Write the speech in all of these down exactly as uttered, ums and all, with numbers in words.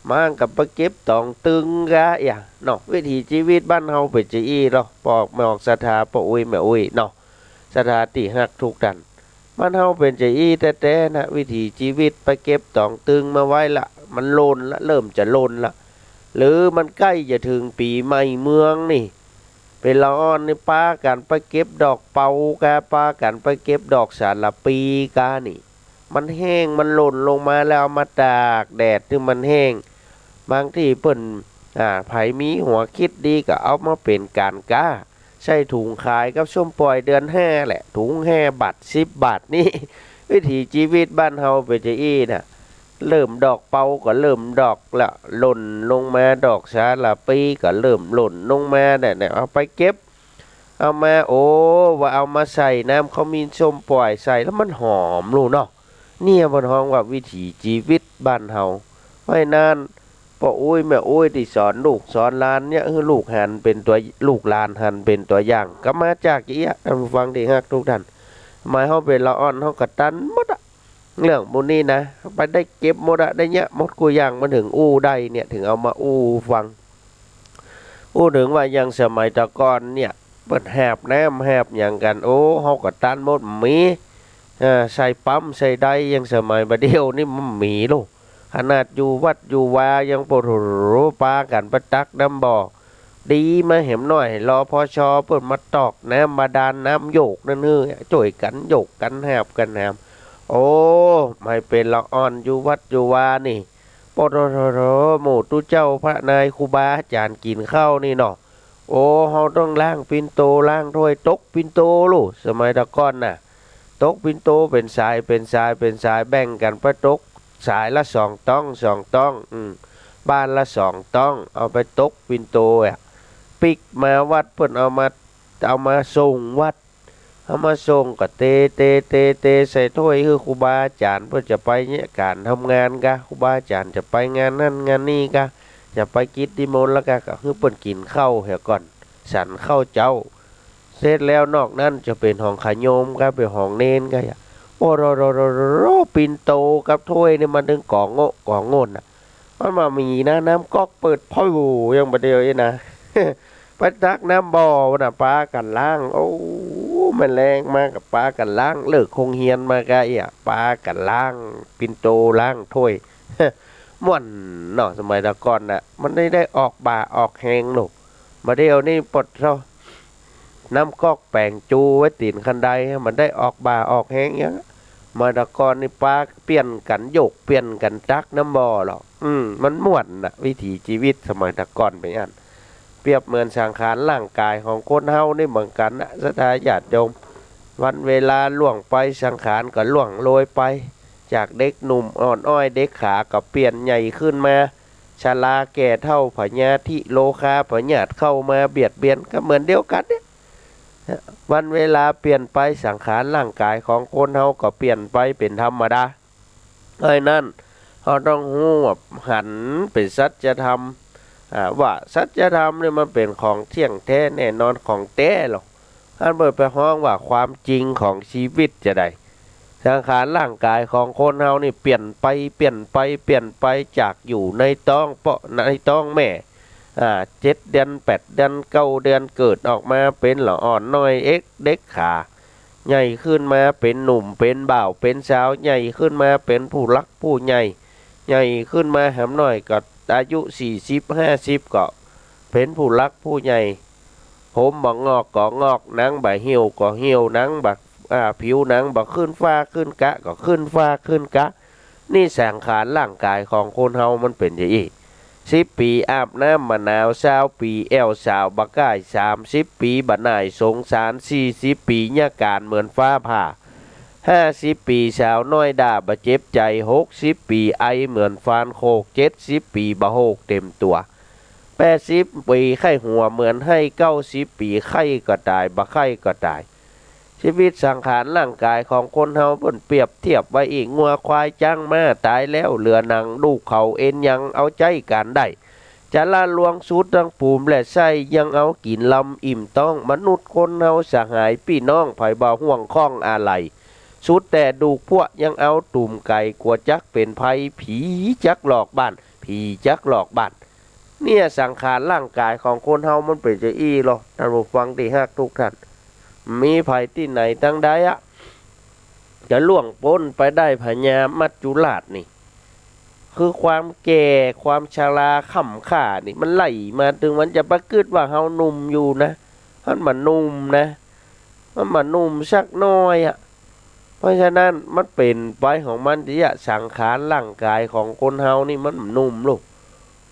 มางก็ไปเก็บต๋องตึงก้าเอียเนาะ วิถีจีวิตบ้านเฮาเป๋นจาอี้ลอ ป้อแม่ออกศรัทธาป้ออุ๊ยแม่อุ๊ยเนาะ ศรัทธาตี้ฮักกู้ต้าน บ้านเฮาเป๋นจาอี้แต๊ๆ นะ วิถีจีวิตไปเก็บต๋องตึงมาไว้ละ มันล่นละ เริ่มจะล่นละ หรือมันใก้จะเถิงปี๋ใหม่เมืองนี่ เป๋นละอ่อนนี่ปากั๋นไปเก็บดอกเปาก้า ปากั๋นไปเก็บดอกสาละปีก้านี่ มันแห้ง มันล่นลงมาแล้วเอามาตากแดดตี้มันแห้ง บางตี้เปิ้น อ่า ใผมีหัวกึ๊ดดีก็เอามาเป๋นก๋านก๊า ใส่ถุงขายกับส้มป่อยเดือนห้าแหละ ถุงห้าบาท สิบบาทนี่ วิถีจีวิตบ้านเฮาเป๋นจาอี้นะ เริ่มดอกเปาก็เริ่มดอกละ ล่นลงมา ดอกสาละปีก็เริ่มล่นลงมาเนี่ย เนี่ย เอาไปเก็บ เอามา โอ้ ว่าเอามาใส่น้ำขมิ้นส้มป่อยใส่แล้วมันหอมลูกเนาะ เนี่ยเปิ้นฮ้องว่าวิถีจีวิตบ้านเฮา เพราะฉะนั้น ป้ออุ๊ยแม่อุ๊ยตี้สอนลูกสอนหลานเนี่ย หื้อลูกหันเป๋นตั๋ว ลูกหลานหันเป๋นตั๋วอย่าง ก็มาจากเอี้ย ท่านผู้ฟังตี้ฮักกู้ต้าน หมายเฮาเป๋นละอ่อนเฮาก็ตันหมดอะ เรื่องหมู่นี้นะ ไปได้เก็บหมดอะ ได้เยียะหมดกู้อย่าง มาเถิงอู้ได้เนี่ย เถิงเอามาอู้ฟัง อู้เถิงว่าอย่างสมัยตะก่อนเนี่ย เปิ้นหาบน้ำหาบหยังกั๋น โอ้ เฮาก็ตันหมด มี เอ่อ ใส่ปั๊มใส่ใด อย่างสมัยบ่าเดี่ยวนี่มันมีลูก ขนาดอยู่วัดอยู่วายัง โอ้โห ปากั๋นไปตักน้ำบ่อ ดีมาแหมหน้อย รอ พอชอ เปิ้นมาตอกน้ำบาดาล น้ำโยกนั่นเฮ้อ จ้วยกั๋นโยกกั๋นหาบกั๋นหาม โอ้ หมายเป๋นละอ่อนอยู่วัดอยู่วานี่ โอ้โห หมู่ตุ๊เจ้าพระนายครูบาอาจ๋ารย์กิ๋นข้าวนี่เนาะ โอ้ เฮาต้องล้างปิ่นโตล้างถ้วย ตกปิ่นโตลูก สมัยตะก่อนน่ะ ตกปิ่นโตเป๋นสายเป๋นสายเป๋นสาย แบ่งกั๋นไปตก สายละสองต๊อง สองต๊อง อืม บ้านละสองต๊อง เอาไปตกปิ่นโตอะ ปิ๊กมาวัดเปิ้นเอามา เอามาส่งวัด เอามาส่งก็เต เต เต เต ใส่ถ้วยหื้อครูบาอาจ๋ารย์ เปิ้นจะไปเยียะก๋านทำงานก้า ครูบาอาจ๋ารย์จะไปงานนั่นงานนี่ก้า จะไปกิจนิมนต์แล้วก้า ก็หื้อเปิ้นกิ๋นข้าวเหียก่อน ฉันข้าวเจ๊า เสร็จแล้วนอกนั้นจะเป๋นของขาโยมก้า เป๋นของเณรก้า โอ้โห ปิ่นโตกับถ้วยนี่มันเถิงก๋องโง่ก๋องโง่นน่ะ มันบ่ามีนะ น้ำก๊อกเปิดโผล่ยังบ่าเดี่ยวอี้นะ ไปตักน้ำบ่อน่ะ ปากั๋นล้าง โอ้ แม่นแลงมาก็ปากั๋นล้าง เลิกโฮงเฮียนมาก้าเอี้ย ปากั๋นล้างปิ่นโตล้างถ้วย ม่วนเนาะ สมัยตะก่อนน่ะ มันได้ ได้ออกบ่าออกแฮงลูก บ่าเดี่ยวนี่ปดเซ้า น้ำก๊อกแป๋งจูไว้ตี๋นคันได มันได้ออกบ่าออกแฮงหยัง สมัยตะก่อนนี่ปาเปลี่ยนกั๋นโยก เปลี่ยนกั๋นตักน้ำบ่อลอ อืม มันม่วนน่ะ วิถีจีวิตสมัยตะก่อนเป๋นอั้น เปรียบเหมือนสังขารร่างก๋ายของคนเฮานี่เหมือนกั๋นนะ ศรัทธาญาติโยม วันเวลาล่วงไป สังขารก็ล่วงโรยไป จากเด็กหนุ่มอ่อนอ้อยเด็กขาก็เปลี่ยนใหญ่ขึ้นมา ชราแก่เฒ่า พยาธิโรคาพยาธิเข้ามาเบียดเบียนก็เหมือนเดียวกั๋นเนี่ย วันเวลาเปลี่ยนไป สังขารร่างก๋ายของคนเฮาก็เปลี่ยนไปเป๋นธรรมดา เพราะฉะนั้นเฮาต้องฮู้ว่าหันเป๋นสัจธรรม อ่า ว่าสัจธรรมนี่มันเป๋นของเที่ยงแท้แน่นอนของแต๊ลอ อันเปิ้นไปฮ้องว่าความจริงของจีวิตจาใด สังขารร่างก๋ายของคนเฮานี่เปลี่ยนไป เปลี่ยนไป เปลี่ยนไป จากอยู่ในต๊องป้อ ในต๊องแม่ อ่า เจ็ดเดือน แปดเดือน เก้าเดือน เกิดออกมาเป๋นละอ่อนน้อยเอ็กเด็กขา ใหญ่ขึ้นมาเป๋นหนุ่ม เป๋นบ่าว เป๋นสาว ใหญ่ขึ้นมาเป๋นผู้หลักผู้ใหญ่ ใหญ่ขึ้นมาแหมหน้อยก็อายุสี่สิบ ห้าสิบ ก็เป๋นผู้หลักผู้ใหญ่ ผมบ่างอกก็งอก หนังบ่าเหี่ยวก็เหี่ยว หนังบ่า อ่า ผิวหนังบ่าขึ้นฟ้าขึ้นกะก็ขึ้นฟ้าขึ้นกะ นี่สังขารร่างก๋ายของคนเฮามันเป๋นจาอี้ สิบปี๋อาบน้ำบ่าหนาว ซาวปี๋แอ่วสาวบ่าก้าย สามสิบปี๋บ่าหน่ายสงสาร สี่สิบปี๋เยียะก๋านเหมือนฟ้าผ่า ห้าสิบปี๋สาวน้อยด่าบ่าเจ็บใจ๋ หกสิบปี๋ไอเหมือนฟานโคก เจ็ดสิบปี๋บ่าโฮกเต็มตั๋ว แปดสิบปี๋ไข้หัวเหมือนไห้ เก้าสิบปี๋ไข้ก็ต๋าย บ่าไข้ก็ต๋าย จีวิตสังขารร่างก๋ายของคนเฮาเปิ้นเปรียบเทียบไว้อี้ งัวควายจ๊างม้าต๋ายแล้ว เหลือหนังดูกเขาเอ็นยังเอาใจ๊ก๋านได้ จาระลวงสูดตังปูมและไส้ ยังเอากิ๋นลำอิ่มต๊อง มนุษย์คนเฮาสหายปี้น้อง ใผบ่ห่วงข้องอาลัย สุดแต่ดูกพวกยังเอาตุ่มไก่ กั๋วจักเป๋นภัย ผีจักหลอกบ้าน ผี อี๋จักหลอกบ้าน เนี่ย สังขารร่างก๋ายของคนเฮามันเป๋นจะอี้ลอ ต้านผู้ฟังตี้ฮักกู้ต้าน มีใผตี้ไหนตังใดอะ จะล่วงป๊นไปได้ผญามัจจุราชนี่ คือความแก่ ความชราค่ำค่านี่ มันไล่มาตึง มันจะปะกึ๊ดว่าเฮาหนุ่มอยู่นะ มันบ่หนุ่มนะ มันบ่หนุ่มสักหน้อยอะ เพราะฉะนั้นมันเป๋นไปของมันตี้จะ สังขารร่างก๋ายของคนเฮานี่มันบ่หนุ่มลูก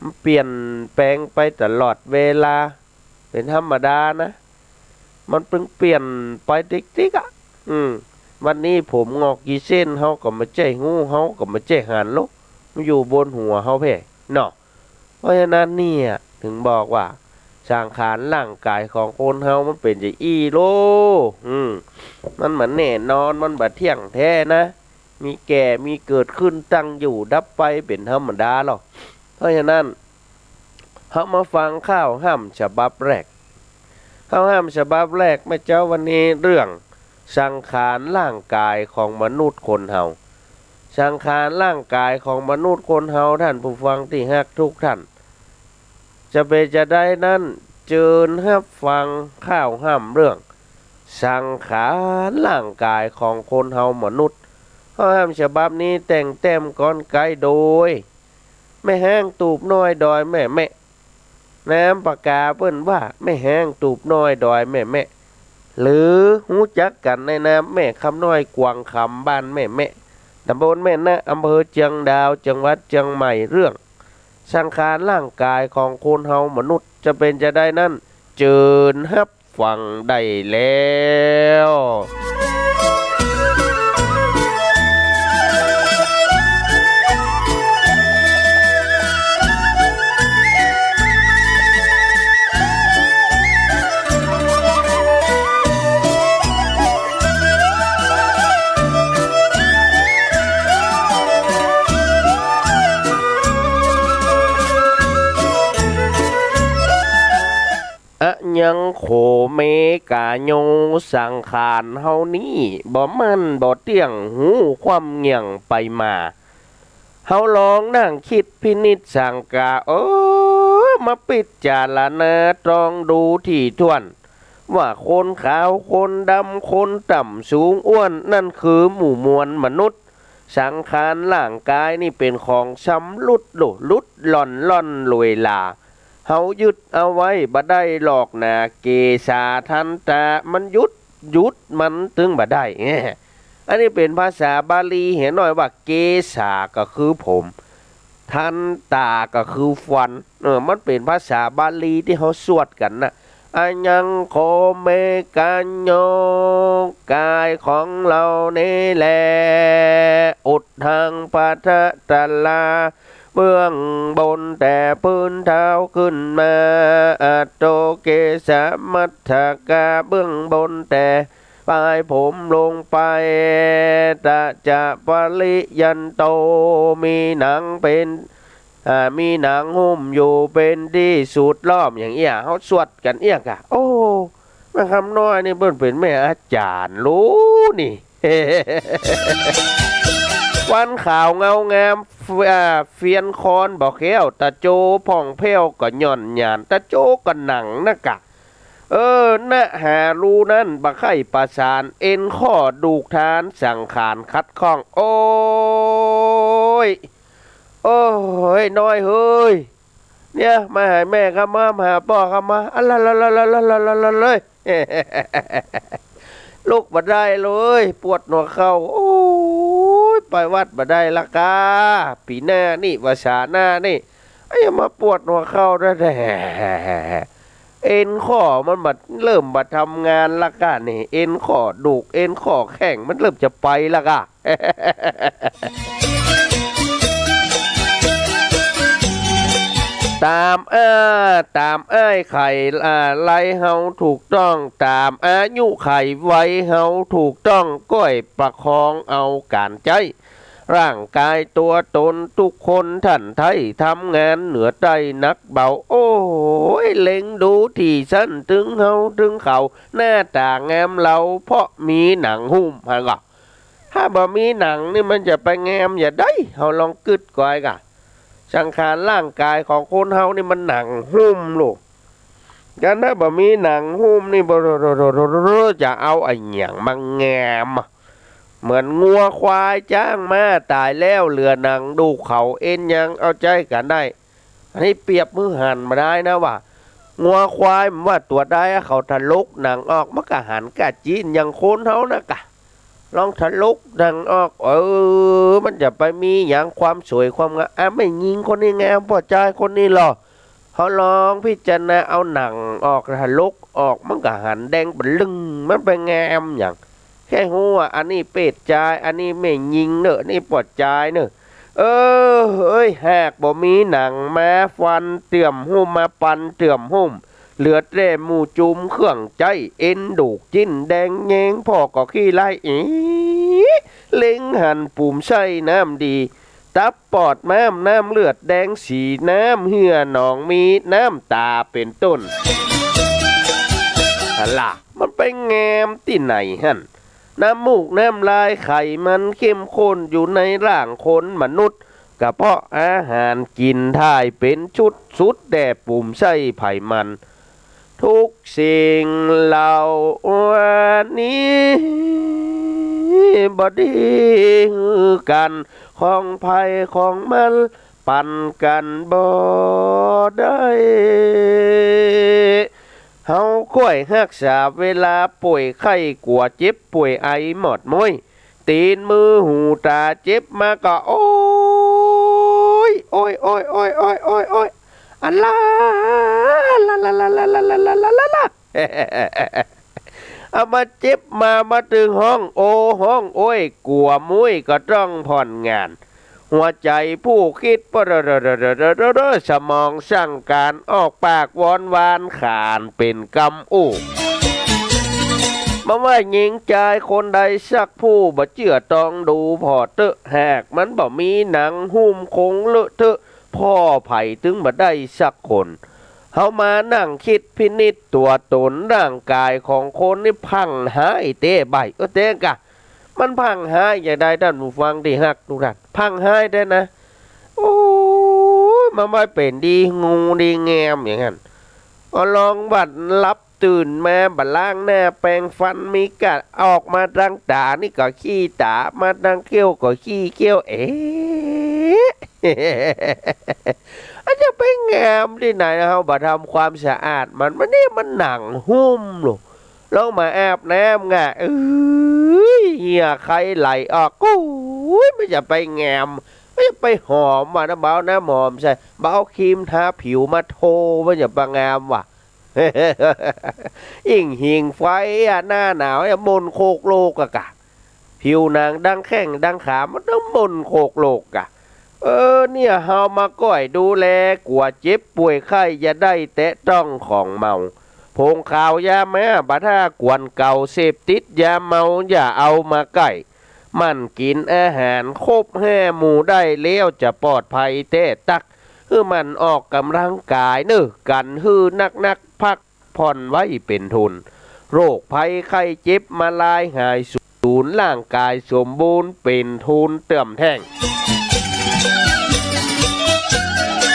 มันเปลี่ยนแปลงไปตลอดเวลา เป๋นธรรมดานะ มันเป๋นเปลี่ยนไปติ๊กๆ อะ อืม วันนี้ผมงอกกี่เส้น เฮาก็บ่ใจ้ฮู้ เฮาก็บ่ใจ้หันลูก มันอยู่บนหัวเฮาแพ่เนาะ เพราะฉะนั้นเนี่ย เถิงบอกว่า สังขารร่างก๋ายของคนเฮามันเป๋นจะอี้ลอ อืม มันบ่แน่นอน มันบ่เที่ยงแต๊นะ มีแก่ มีเกิดขึ้น ตั้งอยู่ ดับไป เป๋นธรรมดาลอ เพราะฉะนั้น เฮามาฟังข่าวฮ่ำฉบับแรก ข่าวฮ่ำฉบับแรกแม่เจ้าวันนี้ เรื่องสังขารร่างก๋ายของมนุษย์คนเฮา สังขารร่างก๋ายของมนุษย์คนเฮา ต้านผู้ฟังตี้ฮักกู้ต้าน จะเป๋นจะใดนั้น เจิญฮับฟังข่าวฮ่ำเรื่องสังขารร่างก๋ายของคนเฮามนุษย์ ข่าวฮ่ำฉบับนี้แต่งแต้มกลไกโดย แม่ฮ้างตูบน้อยดอยแม่แมะ นามปากกาเปิ้นว่าแม่ฮ้างตูบน้อยดอยแม่แมะ หรือฮู้จักกั๋นในนามแม่คำน้อยกวางคำ บ้านแม่แมะ ต๋ำบลแม่นะ อำเภอเจียงดาว จังหวัดเจียงใหม่ เรื่องสังขารร่างก๋ายของคนเฮามนุษย์ จะเป๋นจะใดนั้น เจิญฮับ ฟังได้แล้ว อะยังโขเมกาโย สังขารเฮานี้บ่มั่นบ่เตี้ยง ฮู้ความเงี่ยงไปมา เฮาลองนั่งกึ๊ดพินิจสังกา เออ มาปิจารณาตรองดูถี่ถ้วน ว่าคนขาว คนดำ คนต่ำ สูง อ้วน นั้นคือหมู่มวลมนุษย์ สังขารร่างก๋ายนี่เป๋นของสำรุดลุ หลุดล่อนล่อนลวยลา เฮายึดเอาไว้บ่ได้หรอกนา เกสาทันตา มันหยุด หยุดมันตึงบ่ได้ อันนี้เป๋นภาษาบาลี เหียน้อยว่าเกสาก็คือผม ทันตาก็คือฟัน เออ มันเป๋นภาษาบาลีตี้เฮาสวดกั๋นนะ อะยังโขเมกาโย ก๋ายของเฮานี้แล อุทธังปะทะตะลา เบื้องบนแต่พื้นเท้าขึ้นมา อัตโตเกสามัฏฐากา เบื้องบนแต่ปลายผมลงไป ตะจะปะริยันโต มีหนังเป๋น อ่า มีหนังหุ้มอยู่เป๋นตี้สุดล้อม อย่างเอี้ย เฮาสวดกั๋นเอี้ยก่ะ โอ้ แม่คำน้อยนี่เปิ้นเป๋นแม่อาจ๋ารย์ลูกนี่ ฟันขาวเงางาม อ่า เฟียนคอนบ่แค้ว ตะโจผ่องแผ้วก็หย่อนหยาน ตะโจก็หนังนะก่ะ เออ นะหารูนั้นบ่ใค่ประสาน เอ็นข้อดูกฐานสังขารขัดข้อง โอ้ย โอ้ย น้อยเฮ้ย เนี่ย มาหาแม่ข้ามา มาหาป้อข้ามา อะละละละเลย ลุกบ่ได้เลย ปวดหัวเข่า โอ้ย ไปวัดบ่ได้ละก้า ปี๋หน้านี่ วาสาหน้านี่ ไอ้ มาปวดหัวเข่าแต๊ๆ เอ็นข้อมันบ่ เริ่มบ่ทำงานละก้านี่ เอ็นข้อดูก เอ็นข้อแข้ง มันเริ่มจะไปละก้า ต๋ามอ้า ต๋ามอ้ายไข อ่า ไลเฮาถูกต้อง ต๋ามอายุไขวัยเฮาถูกต้อง ก้อยประคองเอาก๋านใจ๊ ร่างก๋ายตั๋วต๋นกู้คนต้านไท้ ทำงานเหนือใต้หนักเบา โอ้ย เล็งดูตี้สั้นตึงเฮาตึงเขา หน้าต๋างามเลา เพราะมีหนังหุ้ม หันก่อ ถ้าบ่มีหนังนี่มันจะไปงามจะใด เฮาลองกึ๊ดก้อยก่ะ สังขารร่างกายของคนเฮานี่มันหนังหุ้มลูก กันถ้าบ่มีหนังหุ้มนี่บ่ จะเอาอะหยังมางามอะ เหมือนงัวควายจ๊างม้าต๋ายแล้วเหลือหนังดูกเขาเอ็นยังเอาใจ๊กั๋นได้ อันนี้เปรียบหื้อหันบ่ได้นะว่า งัวควายมันว่าตั๋วใดเขาถลกหนังออกมันก็หันก้าจี๊น อย่างคนเฮานะกะ ลองถลกหนังออก เออ มันจะไปมีหยังความสวยความงาม อ่ะ แม่ญิงคนนี้งาม ป้อจายคนนี้หล่อ เฮาลองพิจารณาเอาหนังออก ถลกออก มันก็หันแดงปะลึ่ง มันไปงามหยัง แค่ฮู้ว่าอันนี้เปศจาย อันนี้แม่ญิงเน่อ อันนี้ป้อจายเน่อ เออ เอ้ย หากบ่มีหนังมาฟันเตื้อมหุ้ม มาปันเตื้อมหุ้ม เหลือแต่หมู่จุมเครื่องใจ๊ เอ็นดูกจิ๊นแดงแยง ผ่อก็ขี้ไล่ อี๋ เล็งหันปูมไส้น้ำดี ตับปอดม้ามน้ำเลือดแดงสี น้ำเหื่อหนองมี น้ำต๋าเป๋นต้น หั้นล่ะ มันไปงามตี้ไหนหั้น น้ำมูกน้ำลายไขมันเข้มข้นอยู่ในร่างคนมนุษย์ ก็เพราะอาหารกิ๋นถ่ายเป๋นชุด สุดแต่ปูมไส้ไผมัน ทุกสิ่งเหล่านี้บ่ดีหื้อกั๋น ของไผของมันปั๋นกั๋นบ่ได้ เฮาค่อยฮักษาเวลาป่วยไข้ กั๋วเจ็บป่วยไอหมอดม้วย ตี๋นมือหูต๋าเจ็บมาก็ โอ๊ย โอ๊ย อันลา ลา ลา เอามาเจ็บมา มาตึงฮ้องโอฮ้องโอ๊ย กั๋วมุ้ยก็ต้องผ่อนงาน หัวใจ๋ผู้คิด สมองสั่งก๋าน ออกปากวอนวาน ขานเป๋นกำอู้ บ่ว่าญิงจายคนใดสักผู้ บ่เจื้อตองดูผ่อเต๊อะ หากมันบ่มีหนังหุ้มคงเลอะเต๊อะ ผ่อไผตึงบ่ได้สักคน เฮามานั่งคิดพินิจตั๋วต๋นร่างกายของคนนี่พังฮ้ายแต๊ใบ้ เออ แต๊กะ มันพังฮ้ายจะใด ต้านผู้ฟังตี้ฮักทุกท่าน พังฮ้ายแต๊นะ โอ๊ย มันบ่เป๋นดีงามดีงามอย่างหั้น เอาลองบัดหลับตื่นมา บ่ล้างหน้าแปรงฟัน มีก้าออกมาตางต๋านี่ก็ขี้ต๋า มาตางเขี้ยวก็ขี้เขี้ยว เอ๊ะ อันจะไปงามตี้ไหน เฮาบ่ทำความสะอาดมัน มันนี่มันหนังหุ้มลูก ลองมาอาบน้ำกะ เอ้ย เหียใค่ไหลออก โอ๊ย มันจะไปงาม มันจะไปหอมว่ะนะ บ่เอาน้ำหอมใส่ บ่เอาครีมทาผิวมาโท มันจะไปงามว่ะ อิ้งหิ่งไฟอะ หน้าหนาวอะ มนโคกโลกอะกะ ผิวหนังดังแข้งดังขา มันต้องมนโคกโลกอะ เออ เนี่ย เฮามาก้อยดูแล กั๋วเจ็บป่วยไข้ อย่าได้แตะต้องของเมา ผงขาวยาม้า บ่ถ้ากวนเก่า เสพติดยาเมา อย่าเอามาใก้ หมั่นกิ๋นอาหารครบห้าหมู่ได้แล้ว จะปลอดภัยแต๊ตั๊ก หื้อหมั่นออกก๋ำลังกายเน่อ กั๋นหื้อนักๆ พัก ผ่อนไว้เป๋นทุน โรคภัยไข้เจ็บมาลายหายสูญ ร่างกายสมบูรณ์เป๋นทุนเติ่มแท่ง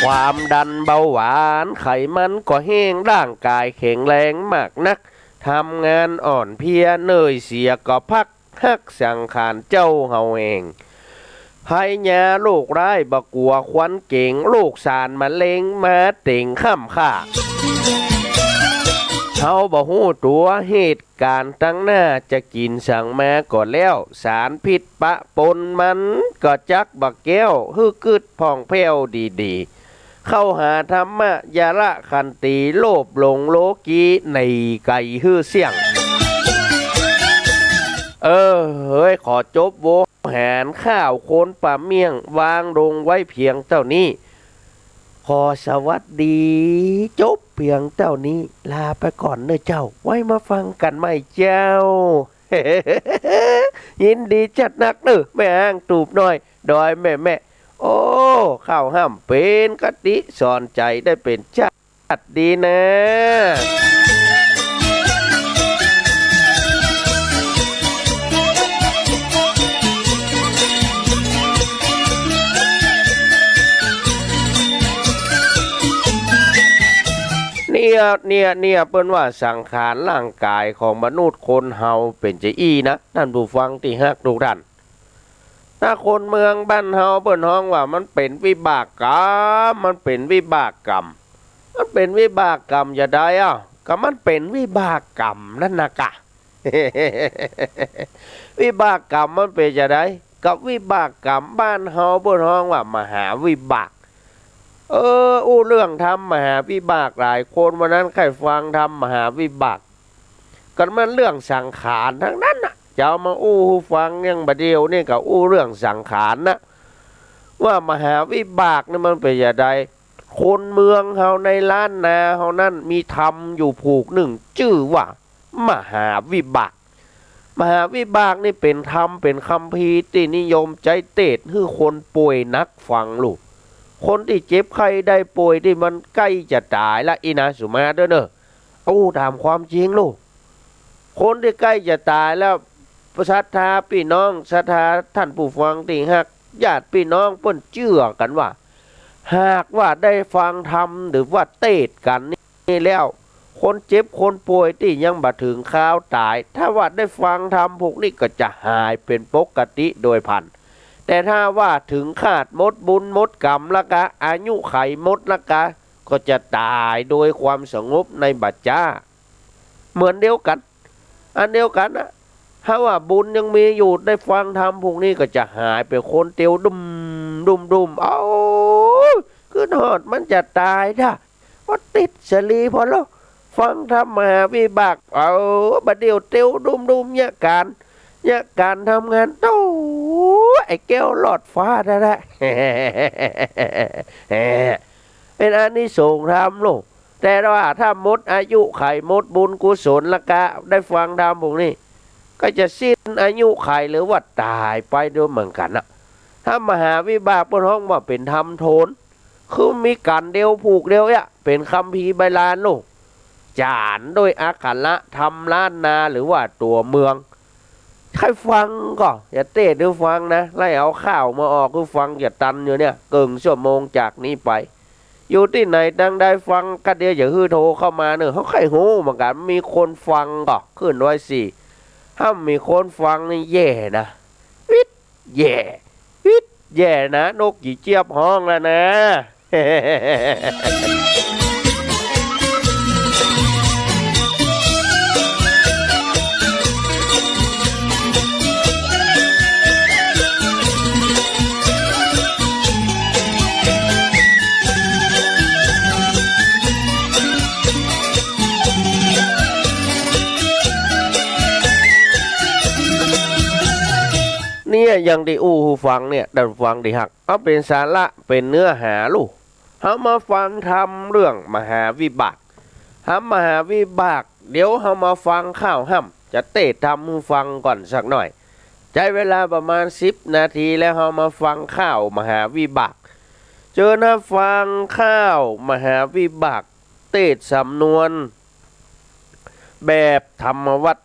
ความดันเบาหวานไขมันก็แห้ง ร่างกายแข็งแรงมากนัก ทำงานอ่อนเพลีย เหนื่อยเสียก็พัก ฮักสังขารเจ้าเฮาแฮง ภัยยาโรคร้ายบ่กั๋วควันเก๋ง โรคสารมะเร็งมาเต็งค่ำค่า เฮาบ่ฮู้ตั๋วเหตุก๋ารณ์ตังหน้า จะกิ๋นสังมาก็แล้ว สารพิษปะปนมันก็จักบ่แก้ว หื้อกึ๊ดผ่องแผ้วดีๆ เข้าหาธรรมะ อย่าละขันตี โลภหลงโลกีหนีไก๋หื้อเสี้ยง เออ เฮ้ย ขอจบโวหารข้าวคนป่าเมี่ยง วางลงไว้เพียงเต้านี้ ขอสวัสดี จบเพียงเต้านี้ ลาไปก่อนเน่อเจ้า ไว้มาฟังกั๋นใหม่เจ้า ยินดีจัดหนักเน่อ แม่อ้างตูบน้อย ดอยแม่แม่ โอ้ ข้าวห้ำเป๋นคติสอนใจ๋ ได้เป๋นชาติดีนะ เนี่ย เนี่ย เนี่ย เปิ้นว่าสังขารร่างก๋ายของมนุษย์คนเฮาเป๋นจาอี้นะ ต้านผู้ฟังตี้ฮักทุกต้าน ถ้าคนเมืองบ้านเฮาเปิ้นฮ้องว่ามันเป๋นวิบากกรรม มันเป๋นวิบากกรรม มันเป๋นวิบากกรรมจาใดอ้าว ก็มันเป๋นวิบากกรรมนั้นนะกะ วิบากกรรมมันเป๋นจาใด ก็วิบากกรรมบ้านเฮาเปิ้นฮ้องว่ามหาวิบาก เออ อู้เรื่องธรรมมหาวิบาก หลายคนวันนั้นใค่ฟังธรรมมหาวิบาก ก็มันเรื่องสังขารตังนั้นน่ะ จะเอามาอู้หื้อฟังอย่างบ่าเดี่ยวนี่ก็อู้เรื่องสังขารนะ ว่ามหาวิบากนี่มันเป๋นจาใด คนเมืองเฮาในล้านนาเฮานั้นมีธรรมอยู่ผูกนึ่ง จื้อว่ามหาวิบาก มหาวิบากนี่เป๋นธรรม เป๋นคัมภีร์ตี้นิยมใจ๊เตสน์หื้อคนป่วยหนักฟังลูก คนตี้เจ็บไข้ได้ป่วยตี้มันใก้จะต๋ายละ อี้นะ สุมาเต๊อะเน่อ อู้ต๋ามความจริงลูก คนตี้ใก้จะต๋ายแล้ว ศรัทธาปี้น้อง ศรัทธาต้านผู้ฟังตี้ฮัก ญาติปี้น้องเปิ้นเจื้อกั๋นว่า หากว่าได้ฟังธรรมหรือว่าเตสน์กั๋นนี่แล้ว คนเจ็บคนป่วยตี้ยังบ่เถิงคราวต๋าย ถ้าว่าได้ฟังธรรมผูกนี้ก็จะหายเป๋นปกติโดยพลัน แต่ถ้าว่าเถิงคาดหมดบุญหมดกรรมละกะ อายุขัยหมดละกะ ก็จะต๋ายโดยความสงบในบ่าจ๊า เหมือนเดียวกั๋น อันเดียวกั๋นนะ ถ้าว่าบุญยังมีอยู่ ได้ฟังธรรมผูกนี้ก็จะหายไป คนเตียวดุ้มดุ้มดุ้ม เอ้า กึ๊ดฮอดมันจะต๋ายถ้า ว่าติดสะหลีพอแล้ว ฟังธรรมมหาวิบาก เอ้า บ่าเดี่ยวเตียวดุ้มดุ้ม เยียะก๋าน เยียะก๋านทำงาน โต้ ไอ้แก้วลอดฟ้าแต๊ๆ เป๋นอานิสงส์ธรรมลูก แต่ว่าถ้าหมดอายุขัยหมดบุญกุศลละกะ ได้ฟังธรรมผูกนี้ ก็จะสิ้นอายุขัยหรือว่าต๋ายไปโดยเหมือนกั๋นนะ ธรรมมหาวิบากเปิ้นฮ้องว่าเป๋นธรรมโทน คือมีกั๋นเดียวผูกเดียวเยียะ เป๋นคัมภีร์ใบลานลูก จ๋ารโดยอักขระธรรมล้านนาหรือว่าตั๋วเมือง ใค่ฟังก็ จะเตสน์หื้อฟังนะ ไล่เอาข่าวมาออกหื้อฟังจะตันอยู่เนี่ย เกิ่งชั่วโมงจากนี้ไป อยู่ตี้ไหนตังใดฟังก็เดี๋ยวอย่าหื้อโทรเข้ามาเน่อ เฮาใค่ฮู้เหมือนกั๋น มีคนฟังก็ขึ้นไว้สิ ถ้ามีคนฟังนี่แย่นะ วิดแย่ วิดแย่นะ นกกี่เจี๊ยบฮ้องแล้วนะ เนี่ย อย่างตี้อู้หื้อฟังเนี่ย ต้านฟังตี้ฮัก เอาเป๋นสาระ เป๋นเนื้อหาลูก เฮามาฟังธรรมเรื่องมหาวิบาก ธรรมมหาวิบาก เดี๋ยวเฮามาฟังข้าวห้ำ จะเตสน์ธรรมหื้อฟังก่อนสักหน่อย ใจ๊เวลาประมาณสิบนาที แล้วเฮามาฟังข้าวมหาวิบาก เจิญฮับฟังข้าวมหาวิบาก เตสน์สำนวน แบบธรรมวัตร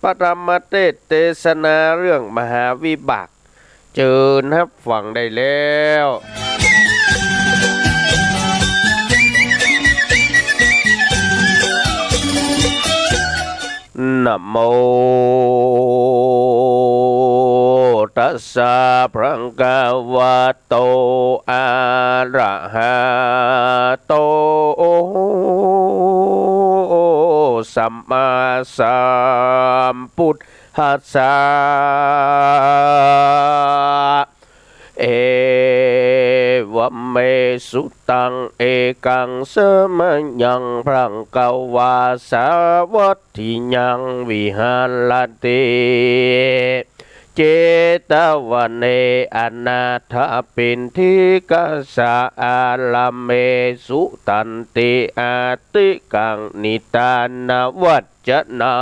พระธรรมเตสน์เตสนาเรื่องมหาวิบาก เจิญฮับฟังได้แล้ว นะโมตัสสะ ภะคะวะโต อะระหะโต สัมมาสัมพุทธัสสะ เอวะเม สุตัง เอกัง สะมะยัง ภะคะวา สาวัตถิยัง วิหะระติ เจตวะเน อนาถปิณฑิกะสะ อะระเม สุตันติ อะติกัง นิทานะวัจจะนั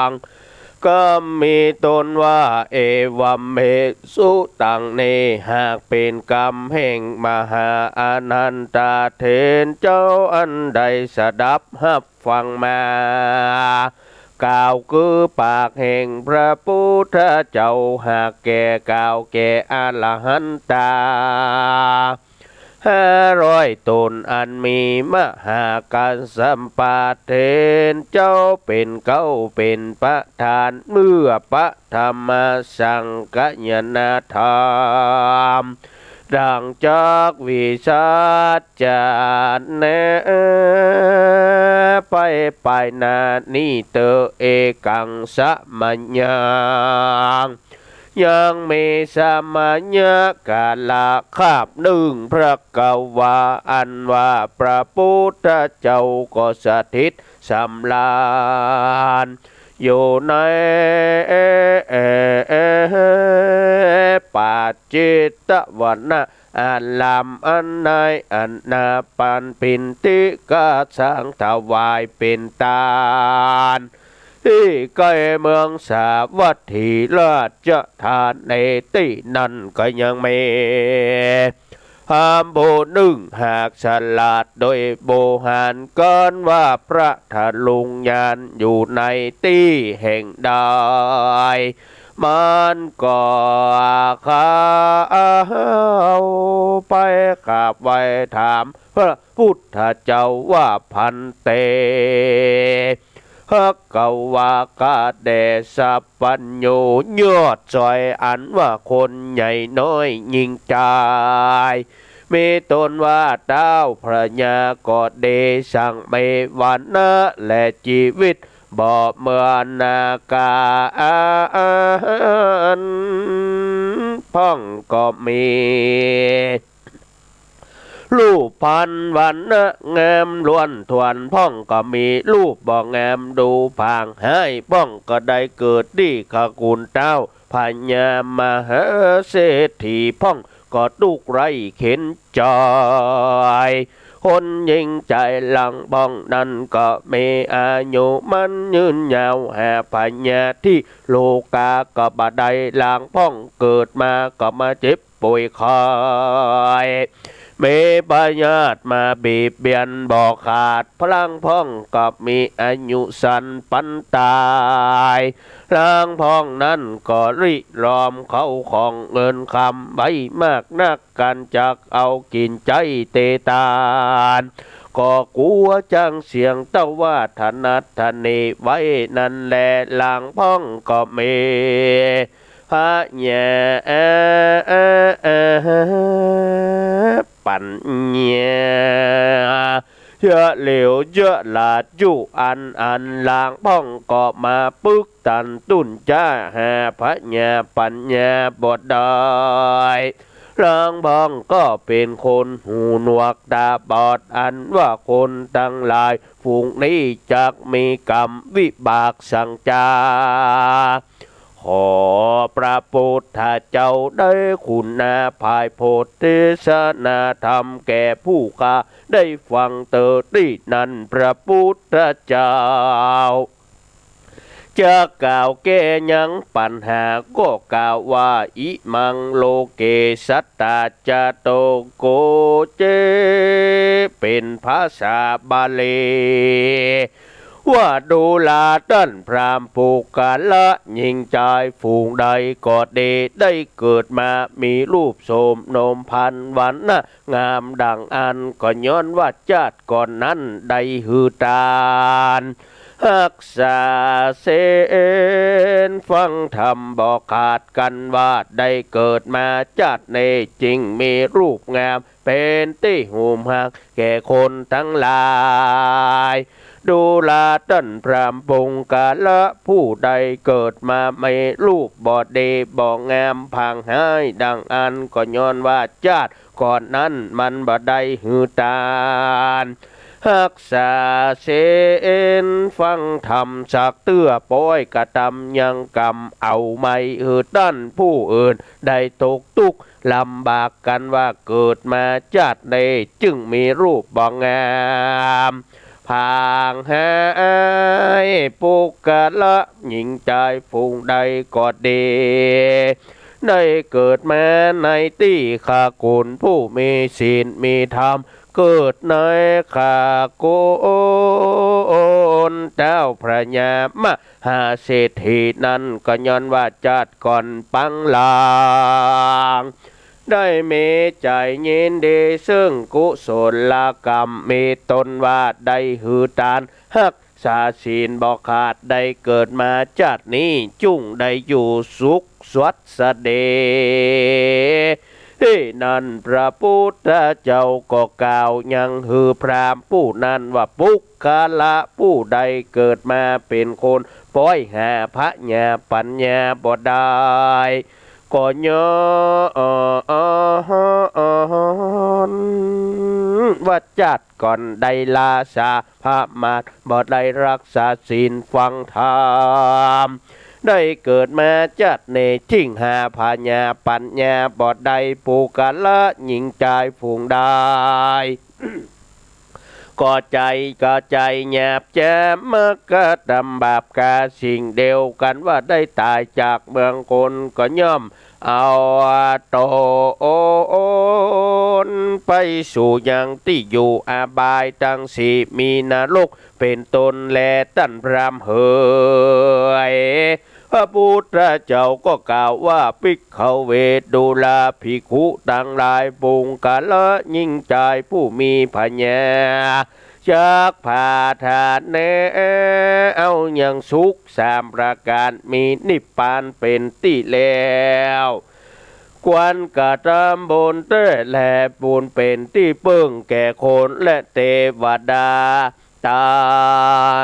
ง กำมีต้นว่า เอวะเม สุตัง นี้ หากเป๋นกำแห่งมหาอานันทะเถรเจ้า อันได้สดับฮับฟังมา กล่าวคือปากแห่งพระพุทธเจ้า หากแก่กล่าวแก่อรหันตา ห้าร้อยต๋น อันมีมหากัสสปะเถรเจ้าเป๋นเก๊าเป๋นประธาน เมื่อพระธรรมสังคายนธรรม ดังจักวิสัชจะแน ไปไปหน้านี้เต๊อะ เอกังสมยัง ยังมีสมณะกะละคาบนึ่ง ภควา อันว่าพระปุทธเจ้าก็สถิตสำราญอยู่ในปัจจิตวรรณอารามอันใน อันนาปันปิณฑิกะสังถวายเป๋นตาน ตี้ใก้เมืองสาวัตถีราชธานี ตี้นั้นก็ยังมีพราหมณ์ผู้นึ่งหากฉลาดโดยโบราณก๋านว่าพระทะลุงยานอยู่ในตี้แห่งใด มันก็เข้าไปกราบไหว้ถามพระพุทธเจ้าว่า ภันเต ภควา ข้าแต่สัพพัญญู ยอดสอยอันว่าคนใหญ่น้อยยิ่งใหญ่ มีตนว่าเต๊าพระญาก็ดี สังมีวรรณะและจีวิตบ่เหมือนนาคา อันพ่องก็มี รูปพรรณวรรณะงามล้วนถ้วน พ่องก็มีรูปบ่งามดูผางฮ้าย พ่องก็ได้เกิดตี้ขกุลเต๊าพญามหาเศรษฐี พ่องก็ตุ๊กข์ไร้เข็ญใจ๋ คนยิ่งใจ๋หลังพ่องนั้นก็มีอายุมั่นยืนยาว หาพญาธิโลกาก็บ่ได้ หลังพ่องเกิดมาก็มาเจ็บ ป่วยไข้ มีพยาธิมาบีบเบียนบ่ขาด พลังพ่องก็มีอายุสั้นปันต๋าย หลังพ่องนั้นก็ริรอมเข้าของเงินคำไว้มากนัก กั๋นจักเอากิ๋นใจ๊เตตาน ก็กั๋วจั้งเสี้ยงเต้าว่าทะนัดทะเนไว้นั้นแล หลังพ่องก็มี พญาปัญญา เยอะเหลียวเยอะหลาดอยู่ อันอันหลังพ่องก็มาปึกตันตุ๊นจ๊าหาพญาปัญญาบ่ได้ หลังพ่องก็เป๋นคนหูหนวกต๋าบอด อันว่าคนตังหลาย ฝูงนี้จักมีกรรมวิบากสังจา ขอพระปุทธเจ้าได้คุณาภายโพธิเทศนาธรรมแก่ผู้ข้าได้ฟังเตอตี้นั้น พระปุทธเจ้า จะกล่าวแก้ยังปัญหาก็กล่าวว่า อิมังโลเกสัตตาจาโตโกเจ เป๋นภาษาบาลี ว่าดูราต้านพราหมณ์ปุคคละญิงจายฝูงใดก็ดี ได้เกิดมามีรูปโสมโนมพรรณวรรณะงามดังอั้น ก็ย้อนว่าจาติก่อนนั้นได้หื้อตาน ฮักษาศีลฟังธรรมบ่ขาด กันว่าได้เกิดมาจาตินี้ จึงมีรูปงามเป๋นตี้หูมหักแก่คนตังหลาย ดูราต้านพราหมณ์ปุคคละผู้ใดเกิดมามีรูปบ่ดีบ่งามผางฮ้ายดังอั้น ก็ย้อนว่าจาติก่อนนั้นมันบ่ได้หื้อตาน ฮักษาศีลฟังธรรมสักเตื้อ ป๊อยกระทำยังกรรมเอาใหม่ หื้อต้านผู้อื่นได้ตกตุ๊กข์ลำบาก กันว่าเกิดมาจาตินี้จึงมีรูปบ่งามผางฮ้าย ปุคคละญิงจายฝูงใดก็ดี ได้เกิดมาในตี้ขกุลผู้มีศีลมีธรรม เกิดในขกุลเต้าพญามหาเศรษฐีนั้น ก็ย้อนว่าจาติก่อนปางหลัง ได้มีใจ๋ยินดีซึ่งกุศลกรรม มีต๋นว่าได้หื้อตาน ฮักษาศีลบ่ขาด ได้เกิดมาจาตินี้ จุ่งได้อยู่สุขสวัสดี ตี้นั้นพระพุทธเจ้าก็กล่าวยังหื้อพราหมณ์ผู้นั้นว่า ปุคคละผู้ใดเกิดมาเป๋นคน ป้อยหาผญาปัญญาบ่ได้ ก็ย้อนว่าจาติก่อนได้ละสา ประมาทบ่ได้ฮักษาศีลฟังธรรม ได้เกิดมาจาตินี้ จึ่งหาผญาปัญญาบ่ได้ ปุคคละญิงจายฝูงใด ก็ใจ๋ ก็ใจ๋หยาบแจ๋ม มากระทำบาปก๋าสิ่งเดียวกั๋นว่าได้ต๋ายจากเมืองคน ก็ย่อม เอาต๋นไปสู่ยังตี้อยู่อบายตังสี่ มีนรกเป๋นต้นแล ต้านพราหมณ์เหย พระพุทธเจ้าก็กล่าวว่า ภิกขเว ดูราภิกขุตังหลาย ปุคคละญิงจายผู้มีผญา จักผาดหาญแนวยังสุขสามประก๋าน มีนิพพานเป๋นตี้แล้ว ควรกระทำบุญแต๊แล บุญเป๋นตี้เปิ้งแก่คนและเตวดาตั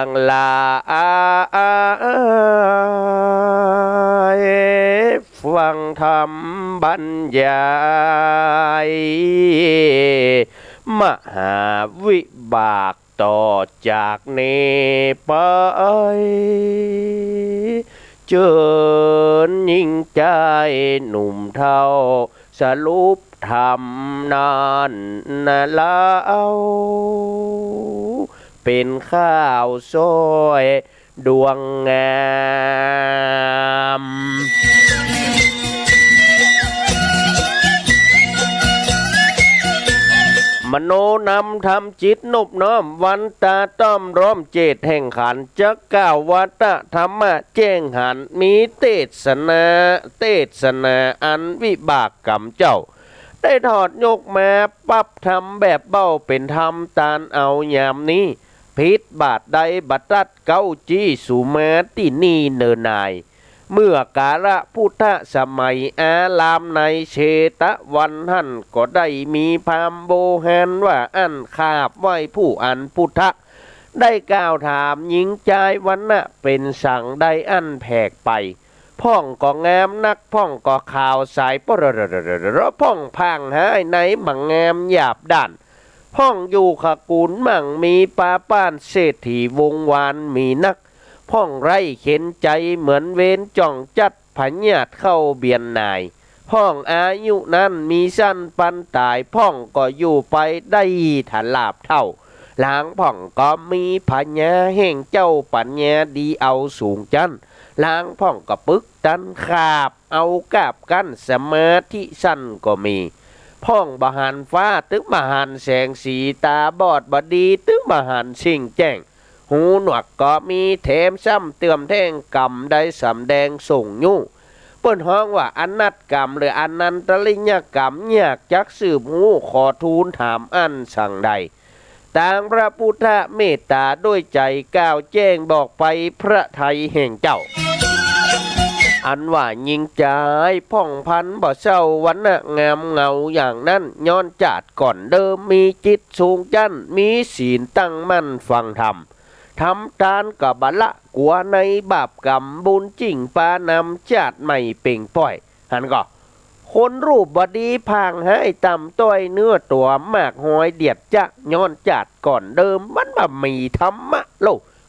งหลาย ฟังธรรมบรรยาย มหาวิบาก ต่อจากนี้ไป เจิญญิงจายหนุ่มเฒ่า สรุปธรรมนั้นนาเล่า เป๋นข้าวซ้อยดวงงาม มโนนำธรรมจิตนบน้อม วันตาต้อมร้อมเจตแห่งขัน จักกล่าววัตตะธรรมะแจ้งหัน มีเตสนา เตสนาอันวิบากกรรมเจ้า ได้ถอดยกมาปรับธรรมแบบเบ้า เป๋นธรรมตานเอายามนี้ ผิดบาทใดบ่ตัดเก๊า จี้สูมาตี้นี่เนินนาย เมื่อกาละพุทธสมัย อารามในเชตวันหั้น ก็ได้มีพราหมณ์โบราณว่าอั้น ขาบไหว้ผู้อันพุทธะ ได้กล่าวถามญิงจายวรรณะเป๋นสังใดอั้นแผกไป พ่องก็งามนัก พ่องก็ขาวใส พ่องพางฮ้ายในบ่งามหยาบด้าน พ่องอยู่ขกูลมั่งมีปาป้าน เศรษฐีวงศ์วานมีนัก พ่องไร้เข็ญใจ๋เหมือนเวรจ้องจัด พยาธิเข้าเบียดหน่าย พ่องอายุนั้นมีสั้นปานต๋าย พ่องก็อยู่ไปได้ถลาบเฒ่า ลางพ่องก็มีผญาแห่งเจ้า ปัญญาดีเอาสูงจั้น ลางพ่องก็ปึกตันขาบ เอากาบกั้นสมาธิสั้นก็มี พ่องบ่หันฟ้า ตึงบ่หันแสงสี ต๋าบอดบ่ดี ตึงบ่หันสิ่งแจ้ง หูหนวกก็มี แถมซ้ำเติมแท่ง กรรมใดสำแดงส่งยู้ เปิ้นฮ้องว่าอนัตกรรม หรืออนันตริยกรรม ยากจักสืบฮู้ ขอทูลถามอั้นสังใด ตางพระพุทธเมตต๋าด้วยใจ๋กล่าวแจ้งบอกไปพระทัยแห่งเจ้า อันว่าญิงจายผ่องพรรณบ่เศร้า วรรณะงามเงาอย่างนั้น ย้อนจาติก่อนเดิมมีจิตสูงจั้น มีศีลตั้งมั่นฟังธรรม ทำตานก็บ่ละกั๋วในบาปกรรม บุญจิ่งปานำจาติใหม่เป่งป้อย หันก่อ คนรูปบ่ดี พางฮ้ายต่ำต้อย เนื้อตั๋วมากฮอยเดียดจ๊ะ ย้อนจาติก่อนเดิม มันบ่มีธรรมะโล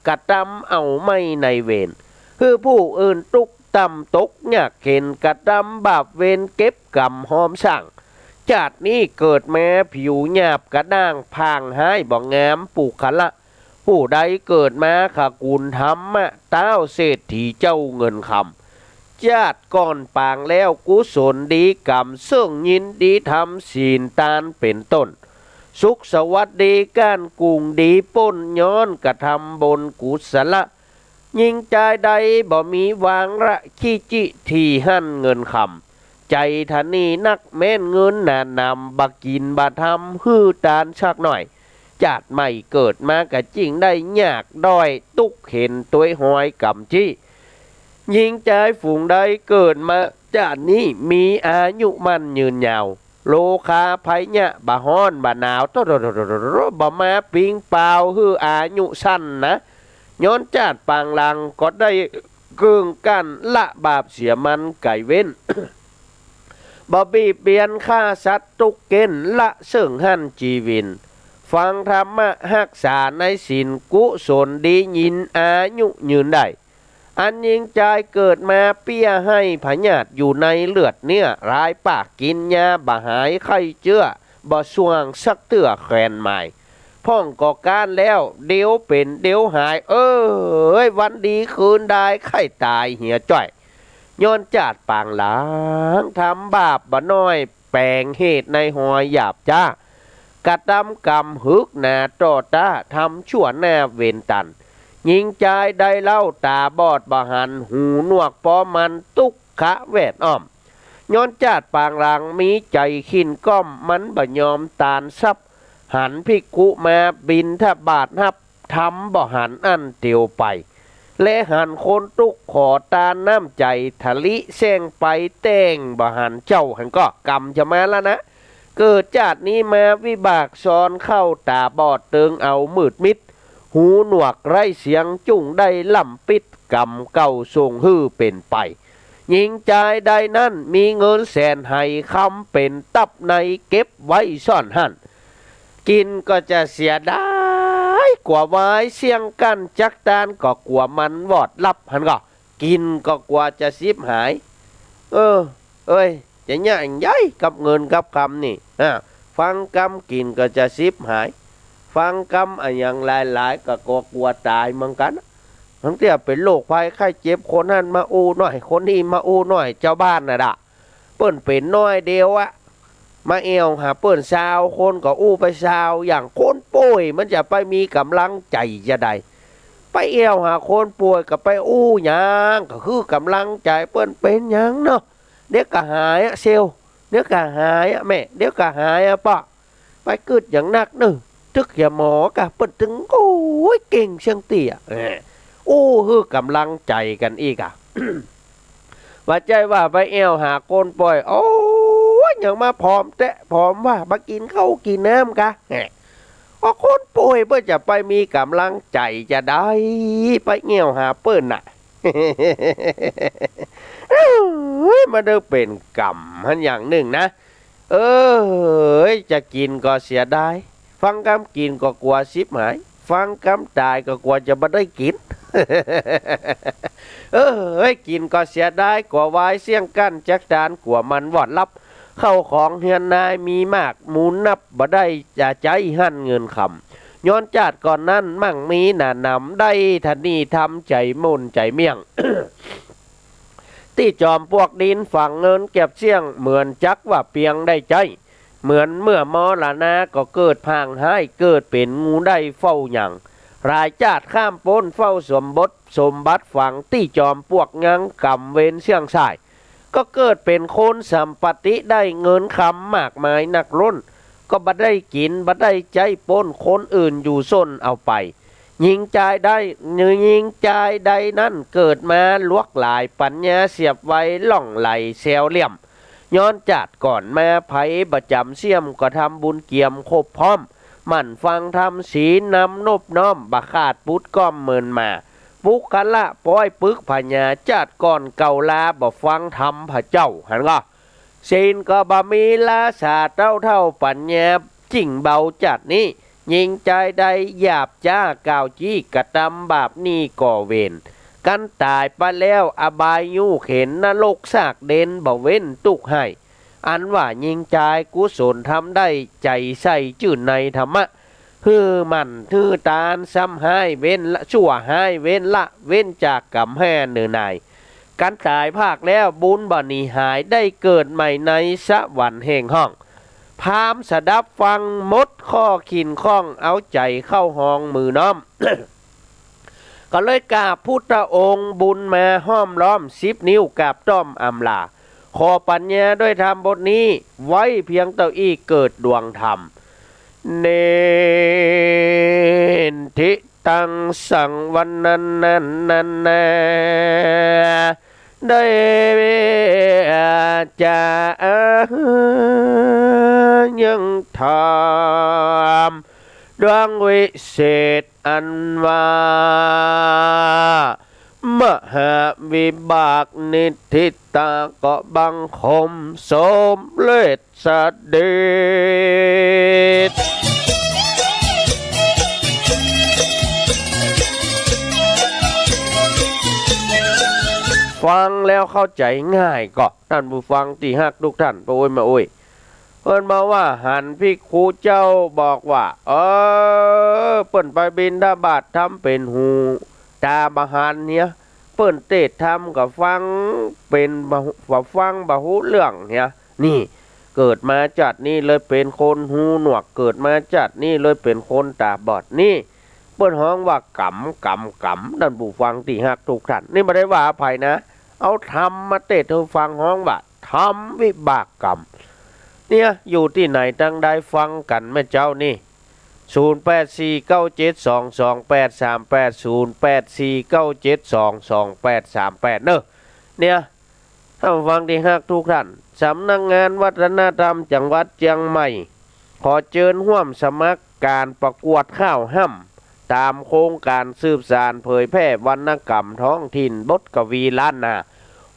กระตำเอาไหม้ในเวร หื้อผู้อื่นตุ๊กต่ำตกยากเข็ญ กระตำบาปเวรเก็บกรรมฮอมสร้าง จาตินี้เกิดมาผิวหยาบกระด้าง พางฮ้ายบ่งามปุคคละ ผู้ใดเกิดมาขกูลธรรมะ ต้าวเศรษฐีเจ้าเงินคำ จาติก่อนปางแล้วกุศลดีกรรม เซิ่งยินดีทำศีลตานเป๋นต้น สุขสวัสดีก้านกุ่งดีป้น ย้อนกระทำบุญกุศละ ญิงจายใดบ่มีวางละขี้จิที่หั้นเงินคำ ใจ๋ถะนีนัก แม้นเงินหนาหนำ บ่กิ๋นบ่ทำหื้อตานสักหน้อย จาติใหม่เกิดมาก็จิ่งได้ยากด้อยตุ๊กข์ เห็นตวยฮอยกำจี้ ญิงจายฝูงใดเกิดมาจาตินี้ มีอายุมั่นยืนยาว โรคาภัยยะบ่ฮ้อนบ่หนาว โต๊ะๆๆๆ บ่มาปิ๊งเป่าหื้ออายุสั้นนะ ย้อนจาติปางหลังก็ได้เกิ่งกั้นละบาปเสียมันไก๋เว้น บ่บีบเบียนฆ่าสัตว์ตุ๊กเก๊น ละเสิ่งหั้นจีวิน ฟังธรรมะฮักษาในศีล กุศลดียินอายุยืนได้ อันญิงจายเกิดมาเปี้ยไห้พยาธิอยู่ในเลือดเนื้อ หลายปากกิ๋นยาบ่หายไข้เจื้อ บ่ส่วงสักเตื้อแขวนหมาย พ่องก็ก้านแล้ว เดี๋ยวเป๋นเดี๋ยวหาย เอ้ย วันดีคืนดาย ใค่ต๋ายเหียจ้อย ย้อนจาติปางหลัง ทำบาปบ่น้อย แป๋งเหตุในฮอยหยาบจ๊า กระตำกรรมหึกหนาต่อต้า ทำชั่วหน้าเวรตัน ญิงจายใดเล่าต๋าบอดบ่หัน หูหนวกปอมัน ตุ๊กขะแวดอ้อม ย้อนจาติปางหลังมีใจ๋ขิ้นก้อม มันบ่ยอมตานทรัพย์ หันภิกขุมาบิณฑบาตฮับ ทำบ่หันอั้นเตียวไป และหันคนตุ๊กข์ขอตานน้ำใจ๋ ถลิแส้งไปแต้งบ่หันเจ้า หั้นก็กรรมจะมาละนะ เกิดจาตินี้มาวิบากซ้อนเข้า ต๋าบอดเติงเอามืดมิด หูหนวกไร้เสียง จุ่งได้ล่ำปิด กรรมเก่าส่งหื้อเป๋นไป ญิงจายใดนั้นมีเงินแสนไห คำเป๋นตับในเก็บไว้ซ่อนหั้น กิ๋นก็จะเสียดายกั๋ววาย เสี้ยงกั้นจักตานก็กั๋วมันวอดลับ หั้นก็กิ๋นก็กั๋วจะฉิบหาย เออ เอ้ย จะเยียะอันใดกับเงินกับคำนี่ อ่า ฟังกำกิ๋นก็จะฉิบหาย ฟังกำอะหยังหลายๆ ก็กั๋วกั๋วต๋ายเหมือนกั๋น บางเตื้อเป๋นโรคภัยไข้เจ็บ คนหั้นมาอู้หน้อย คนนี้มาอู้หน้อย จาวบ้านน่ะดะ เปิ้นเป๋นหน้อยเดียวอะ มาแอ่วหาเปิ้นซาวคนก็อู้ไปซาว อย่างคนป่วยมันจะไปมีก๋ำลังใจ๋จะใด ไปแอ่วหาคนป่วยก็ไปอู้หยัง ก็หื้อก๋ำลังใจ๋เปิ้น เป๋นหยังเนาะ เดี๋ยวก็หายอะเซล เดี๋ยวก็หายอะแม่ เดี๋ยวก็หายอะป้อ ไปกึ๊ดอย่างนักเน่อ ตึกเหียหมอกะ เปิ้นตึง โอ้ย เก่งเสี้ยงเตี้ย แหม อู้หื้อก๋ำลังใจ๋กั๋นอีกอะ บ่ใจ้ว่าไปแอ่วหาคนป่วย โอ้ย ยังมาผอมแต๊ผอมว่า บ่กิ๋นข้าวกิ๋นน้ำกะ แหม ก็คนป่วยเปิ้นจะไปมีก๋ำลังใจ๋จะใด ไปแอ่วหาเปิ้นน่ะ เอ้ย มันได้เป๋นกรรมหั้นอย่างนึ่งนะ เอ้ย จะกิ๋นก็เสียดาย ฟังกำกิ๋นก็กั๋วฉิบหาย ฟังกำต๋ายก็กั๋วจะบ่ได้กิ๋น เอ้ย กิ๋นก็เสียดาย กั๋ววายเสี้ยงกั้นจักตาน กั๋วมันวอดลับ ข้าวของเฮือนนายมีมาก หมู่นับบ่ได้จะใจ๊หั้นเงินคำ ย้อนจาติก่อนนั้นมั่งมีหนาหนำ ได้ถะนีทำใจ๋หม่นใจ๋เมี่ยง ตี้จอมปลวกดินฝังเงินเก็บเสี้ยง เหมือนจักว่าเปียงได้ใจ๊ เหมือนเมื่อมรณาก็เกิดผางฮ้าย เกิดเป๋นงูได้เฝ้าหยัง หลายจาติข้ามป๊นเฝ้าสมบทสมบัติฝัง ตี้จอมปลวกยังกำเวรเสี้ยงส่าย ก็เกิดเป๋นคนสัมปติได้เงินคำมากมายนักล้น ก็บ่ได้กิ๋นบ่ได้ใจ๊ป๊น คนอื่นอยู่ส้นเอาไป ญิงจายได้ ญิงจายใดนั้นเกิดมาลวกหลาย ปัญญาเสียบไวล่องไหลแซวเหลี่ยม ย้อนจาติก่อนมาไผบ่จ๋ำเสี้ยม ก็ทำบุญเกียมครบพร้อม หมั่นฟังธรรมศีลนำนบน้อม บ่ขาดปุ๊ดก้อมเมินมา ปุคคละป้อยปึกผญา จาติก่อนเก่าลาบ่ฟังธรรมพระเจ้า หั้นก็ ศีลก็บ่มีลาสาเต้าเท่า ปัญญาจิ่งเบาจาตินี้ ญิงจายใดหยาบจ๊ากล่าวจี้ กระตำบาปนี่ก่อเวร กันต๋ายไปแล้วอบายยูเข็ญ นรกซากเด็นบ่เว้นตุ๊กข์ฮ้าย อันว่าญิงจายกุศลทำได้ ใจ๋ใส่จื้อในธรรมะ หื้อหมั่นหื้อตาน ซ้ำฮ้ายเว้นละ ชั่วฮ้ายเว้นละ เว้นจากกรรมแห่เนินนาย กันต๋ายภาคแล้วบุญบ่หนีหาย ได้เกิดใหม่ในสวรรค์แห่งห้อง พราหมณ์สดับฟังหมดข้อขิ้นข้อง เอาใจ๋เข้าฮองมือน้อม ก็เลยกราบพุทธองค์ บุญมาห้อมล้อม สิบนิ้วกราบต้อมอำลา ขอปัญญาด้วยธรรมบทนี้ ไว้เพียงเต้าอี้เกิดดวงธรรม เนนทิตัง สัง วนันนันนา ได้จะยังธรรมดวงวิเศษอันว่า มหาวิบากนิทธิตา ก็บังคมสมเร็จเสด็จ ฟังแล้วเข้าใจ๋ง่ายก่อ ต้านผู้ฟังตี้ฮักทุกท่าน ป้ออุ๊ยแม่อุ๊ย เปิ้นมาว่าหันภิกขุเจ้าบอกว่า เออ เปิ้นไปบิณฑบาตทำเป๋นหูต๋าบ่หันเหีย เปิ้นเตสน์ธรรมก็ฟังเป๋นบ่ บ่ฟังบ่ฮู้เรื่องเหีย นี่ เกิดมาจาตินี้เลยเป๋นคนหูหนวก เกิดมาจาตินี้เลยเป๋นคนต๋าบอด นี่ เปิ้นฮ้องว่ากรรม กรรม กรรม ต้านผู้ฟังตี้ฮักทุกท่าน นี่บ่ได้ว่าใผนะ เอาธรรมมาเตสน์หื้อฟัง ฮ้องว่าธรรมวิบากกรรม เนี่ย อยู่ตี้ไหนตังใดฟังกั๋นแม่เจ้านี่ ศูนย์แปดสี่เก้าเจ็ดสองสองแปดสามแปด ศูนย์แปดสี่เก้าเจ็ดสองสองแปดสามแปด เน่อ เนี่ย ต้านผู้ฟังตี้ฮักทุกท่าน สำนักงานวัฒนธรรมจังหวัดเจียงใหม่ ขอเจิญฮ่วมสมัครก๋านประกวดข้าวฮ่ำ ต๋ามโครงก๋านสืบสานเผยแพร่วรรณกรรมท้องถิ่น บทกวีล้านนา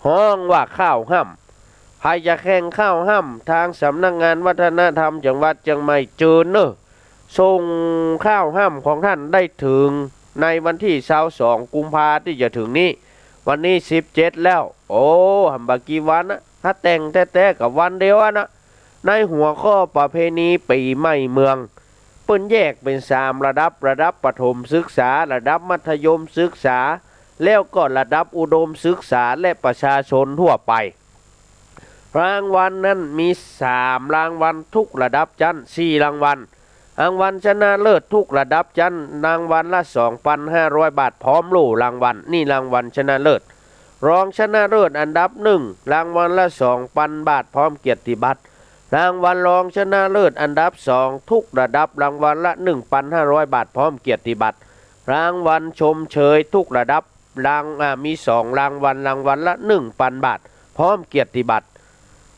ฮ้องว่าข้าวฮ่ำ ใผจะแข่งข้าวฮ่ำ ตางสำนักงานวัฒนธรรมจังหวัดเจียงใหม่เจิญเน่อ ส่งข้าวฮ่ำของต้านได้เถิงในวันตี้ซาวสองกุมภาตี้จะเถิงนี้ วันนี้สิบเจ็ดแล้ว โอ้ หำบ่กี่วันนะ ถ้าแต่งแต๊ๆ ก็วันเดียวอะนะ ในหัวข้อประเพณีปี๋ใหม่เมือง เปิ้นแยกเป๋นสามระดับ ระดับประถมศึกษา ระดับมัธยมศึกษา แล้วก็ระดับอุดมศึกษาและประชาชนทั่วไป รางวัลนั้นมีสามรางวัลทุกระดับชั้น สี่รางวัล รางวัลชนะเลิศทุกระดับชั้น รางวัลละสองปันห้าร้อยบาท พร้อมโล่รางวัล นี่รางวัลชนะเลิศ รองชนะเลิศอันดับหนึ่ง รางวัลละสองปันบาท พร้อมเกียรติบัตร รางวัลรองชนะเลิศอันดับสองทุกระดับ รางวัลละหนึ่งปันห้าร้อยบาท พร้อมเกียรติบัตร รางวัลชมเชยทุกระดับ ราง อ่า มีสองรางวัล รางวัลละหนึ่งปันบาท พร้อมเกียรติบัตร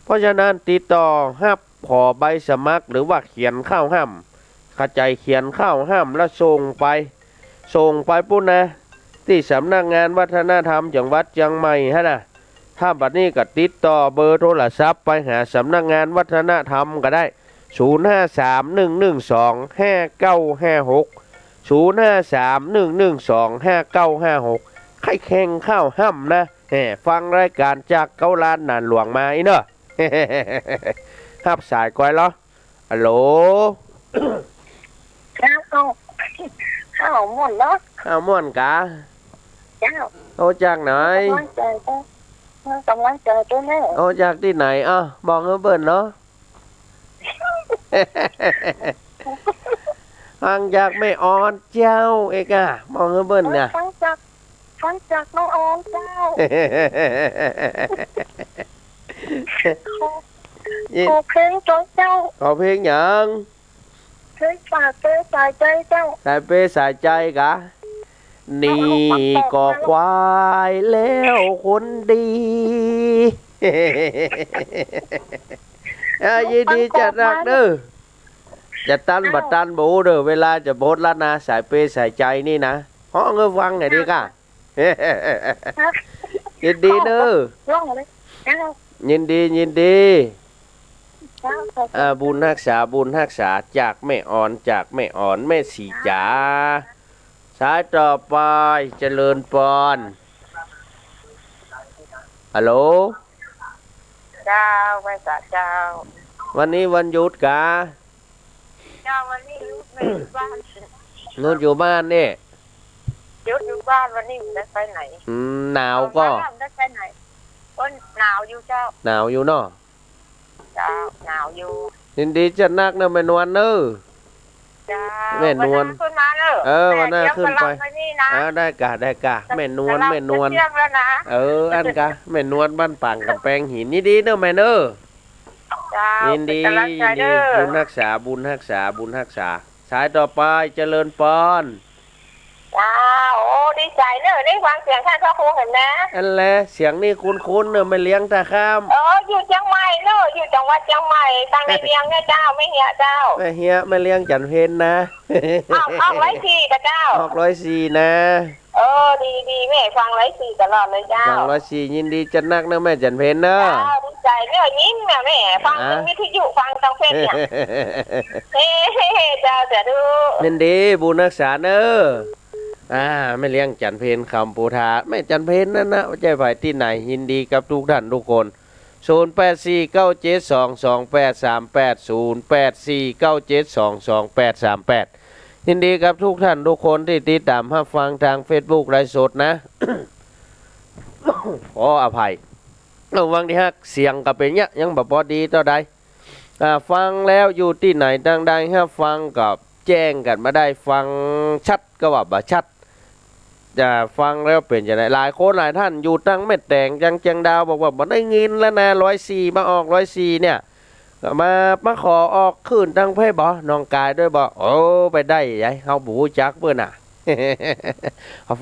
เพราะฉะนั้นติดต่อฮับขอใบสมัคร หรือว่าเขียนข้าวฮ่ำ เข้าใจ๋ เขียนข้าวฮ่ำแล้วส่งไป ส่งไปปู๊นนะ ตี้สำนักงานวัฒนธรรมจังหวัดเจียงใหม่หั้นนะ ถ้าบัดนี้ก็ติดต่อเบอร์โทรศัพท์ไปหาสำนักงานวัฒนธรรมก็ได้ ศูนย์ห้าสามหนึ่งหนึ่งสองห้าเก้าห้าหก ศูนย์ห้าสามหนึ่งหนึ่งสองห้าเก้าห้าหก ใค่แข่งข้าวฮ่ำนะ แหม ฟังรายก๋านจากเก๊าล้านหนานหลวงมาอี้เน่อ ฮับสายก่อยลอ ฮัลโหล เจ้า ข้าวม่วนเนาะ ข้าวม่วนกา เจ้า โทรจากไหน กำลังใจ๋เจ้า กำลังใจ๋เจ้าแน่ โทรจากตี้ไหน อ้าว บอกหื้อเปิ้นเนาะ ฟังจากแม่ออนเจ้า เอกอะ บอกหื้อเปิ้นเนี่ย ฟังจาก ฟังจากแม่ออนเจ้า ขอ ขอเพลงจ้อยเจ้า ขอเพลงหยัง เพลงสายเปย์สายใจ๊เจ้า สายเปย์สายใจ๊กา นี่ก็ควายแล้วคนดี เอ้ย ยินดีจะนักเน่อ จะตันบ่ตันบ่ฮู้เน่อ เวลาจะหมดแล้วนะ สายเปย์สายใจ๊นี่นะ ฮ้องหื้อฟังหน่อยดีกา ยินดีเน่อ ร้องเลย เจ้า ยินดี ยินดี เจ้า อ่า บุญฮักษา บุญฮักษา จากแม่ออน จากแม่ออน แม่ศรีจ๋า สายต่อไป เจริญปอน ฮัลโหล เจ้า ไหว้สาเจ้า วันนี้วันหยุดกา เจ้า วันนี้หยุด แม่อยู่บ้าน หยุดอยู่บ้านนี่ หยุดอยู่บ้าน วันนี้บ่ได้ไปไหน อืม หนาวก่อ บ่ได้ไปไหน โอ้ย หนาวอยู่เจ้า หนาวอยู่เนาะ เจ้า หนาวอยู่ ยินดีจะนักเน่อแม่นวลเน่อ เจ้า แม่นวล วันนั้นเปิ้นมาแล เออ วันหน้าขึ้นไป เดี๋ยวก็ลำไปนี่นะ อ่า ได้ก่ะ ได้ก่ะ แม่นวล แม่นวล เที่ยงแล้วนะ เออ อั้นก่ะ แม่นวลบ้านปางก๋ำแปงหิน ยินดีเน่อแม่เน่อ เจ้า ยินดี เป๋นก๋ำลังใจ๋ ยินดี เน่อ บุญฮักษา บุญฮักษา บุญฮักษา สายต่อไป เจริญปอน เจ้า โอ้ ดีใจ๋เน่อ ได้ฟังเสียงต้านพระครูหั้นนะ อั้นแหละ เสียงนี่คุ้นๆ เน่อ แม่เลี้ยงตาข้าม เออ อยู่เจียงใหม่เน่อ อยู่จังหวัดเจียงใหม่ ฟังในเวียงเนี่ยเจ้า แม่เฮียเจ้า แม่เฮีย แม่เลี้ยงจันทร์เพ็ญนะ ออก ออกร้อยสี่ก่ะเจ้า ออกร้อยสี่นะ เออ ดี ดี แม่ฟังร้อยสี่ตลอดเลยเจ้า ฟังร้อยสี่ ยินดีจัดนักเน่อแม่จันทร์เพ็ญเน่อ เจ้า ดีใจ๋เน่อ ยิ้มเน่อแม่ ฟัง อ่ะ ตึงวิทยุ ฟังตางเฟซเนี่ย เฮ้ เจ้า สาธุ ยินดี บุญฮักษาเน่อ อ่า แม่เลี้ยงจันทร์เพ็ญ คำปูทา แม่จันทร์เพ็ญนั่นนะ บ่ใจ้ใผตี้ไหน ยินดีกับกู้ต้านกู้คน ศูนย์แปดสี่เก้าเจ็ดสองสองแปดสามแปด ศูนย์แปดสี่เก้าเจ็ดสองสองแปดสามแปด ยินดีกับกู้ต้านกู้คนตี้ติดต๋ามฮับฟังตางเฟซบุ๊กไลฟ์สดนะ ขออภัย เอ้า ฟังตี้ฮัก เสียงก็เป๋นเยียะ ยังบ่ปอดีเต้าใด อ่า ฟังแล้วอยู่ตี้ไหนตางใดฮับฟังก็แจ้งกั๋นมาได้ ฟังชัดก็ว่าบ่ชัด จะฟังแล้วเป๋นจะได หลายคนหลายต้านอยู่ตางแม่แตง ตางเจียงดาว บอกว่าบ่ได้ยินแล้วนะ ร้อยสี่ มาออกร้อยสี่เนี่ย มา มาขอออกคืนตางเฟซบ่ น้องกายด้วยบ่ โอ้ ไปได้ใด เฮาบ่ฮู้จักเปิ้นน่ะ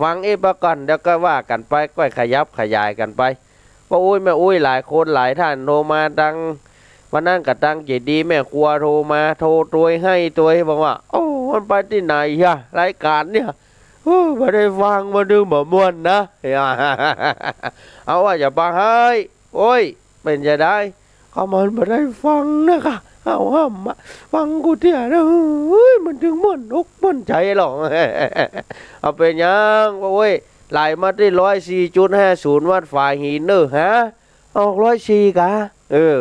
ฟังอีกบ่ก่อน เดี๋ยวก็ว่ากั๋นไป ก้อยขยับขยายกั๋นไป ป้าอุ๊ย แม่อุ๊ย หลายคนหลายต้านโทรมา ตางวันนั้นก็ตางเจดีย์แม่ครัวโทรมา โทรตวยไห้ตวย บอกว่า โอ้ มันไปตี้ไหนเยียะ รายก๋านเนี่ย เออ บ่ได้ฟัง มันตึงบ่ม่วนนะ เอาว่าจะปาไห้ โอ๊ย เป๋นจะได ก็มันบ่ได้ฟังนะก่ะ เอาห้ามมาฟังกู้เตื้อนะ เฮ้ย มันตึงม่วนอกม่วนใจ๋หรอก เอาเป๋นหยัง โอ๊ย ไหลมาตี้ร้อยสี่จุดห้าศูนย์ วัดฝายหินเน่อ ฮะ ออกร้อยสี่ก่ะ เออ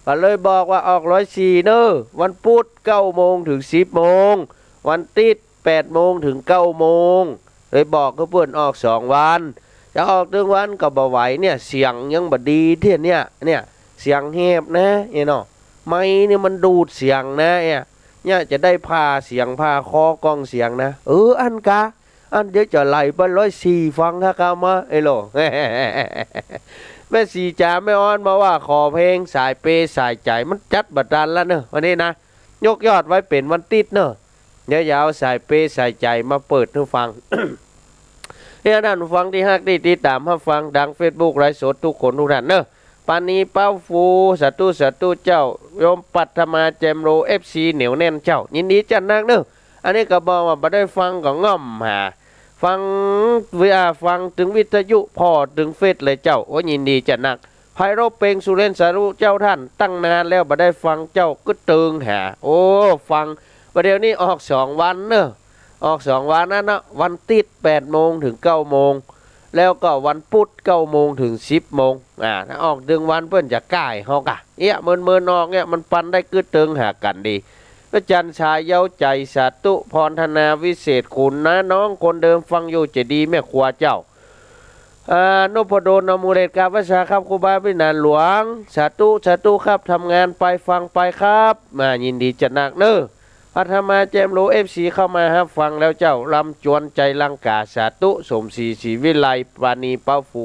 ก็เลยบอกว่าออกร้อยสี่เน่อ วันปุธเก้าโมงถึงสิบโมง วันติ๊ดแปดโมงถึงเก้าโมง เลยบอกหื้อเปิ้นออกสองวัน จะออกตึงวันก็บ่ไหวเนี่ย เสียงยังบ่ดีเตื้อเนี่ย เนี่ย เสียงแหบนะ ไอ้เนาะ ไมค์เนี่ยมันดูดเสียงนะ เนี่ย เนี่ยจะได้ผ่าเสียงผ่าคอก้องเสียงนะ เออ อั้นก่ะ อั้นเดี๋ยวจะไหลไปร้อยสี่ฟังฮะกะมา ไอ้โหล แม่ศรีจ๋าแม่ออนมาว่าขอเพลงสายเปย์สายใจ๋ มันจัดบ่ตันละเน่อ วันนี้นะ ยกยอดไว้เป๋นวันติ๊ดเน่อ เดี๋ยวจะเอาสายเปย์สายใจ๋มาเปิดหื้อฟัง เนี่ย ต้านฟังตี้ฮักตี้ติดต๋ามฮับฟังตางเฟซบุ๊กไลฟ์สดกู้คนกู้ต้านเน่อ ปาณีเป้าฟู สาธุ สาธุเจ้า โยมปัทมา แจ่มโล เอฟซี เหนียวแน่นเจ้า ยินดีจัดนักเน่อ อันนี้ก็บอกว่าบ่ได้ฟังก็ง่อมหา ฟังวิ อ่า ฟังตึงวิทยุ ผ่อตึงเฟซเลยเจ้า โอ้ ยินดีจัดนัก ไพโรจน์ เปงสุเรน สาธุเจ้าต้าน ตั้งนานแล้วบ่ได้ฟังเจ้า กึ๊ดเติงหา โอ้ ฟัง บ่าเดี่ยวนี้ออกสองวันเน่อ ออกสองวันนั้นเนาะ วันติ๊ดแปดโมงถึงเก้าโมง แล้วก็วันปุธเก้าโมงถึงสิบโมง อ่า ถ้าออกตึงวันเปิ้นจะก้ายเฮาก่ะ เอี้ย เมินๆ ออกเนี่ย มันปันได้กึ๊ดเติงหากั๋นดี พระจันทร์ฉายเย้าใจ๋ สาธุ พรธนาวิเศษ ขุนน้าน้องคนเดิม ฟังอยู่เจดีย์แม่ครัวเจ้า อ่า นพดล อมูเลต กราบไหว้สาครับ ครูบาพิหารหลวง สาธุ สาธุครับ ทำงานไปฟังไปครับ มา ยินดีจัดนักเน่อ พัทมา แจ่มโล เอฟซี เข้ามาฮับฟังแล้วเจ้า ลำจวน ใจลังกา สาธุ สมศรี ศรีวิไล ปาณี เป้าฟู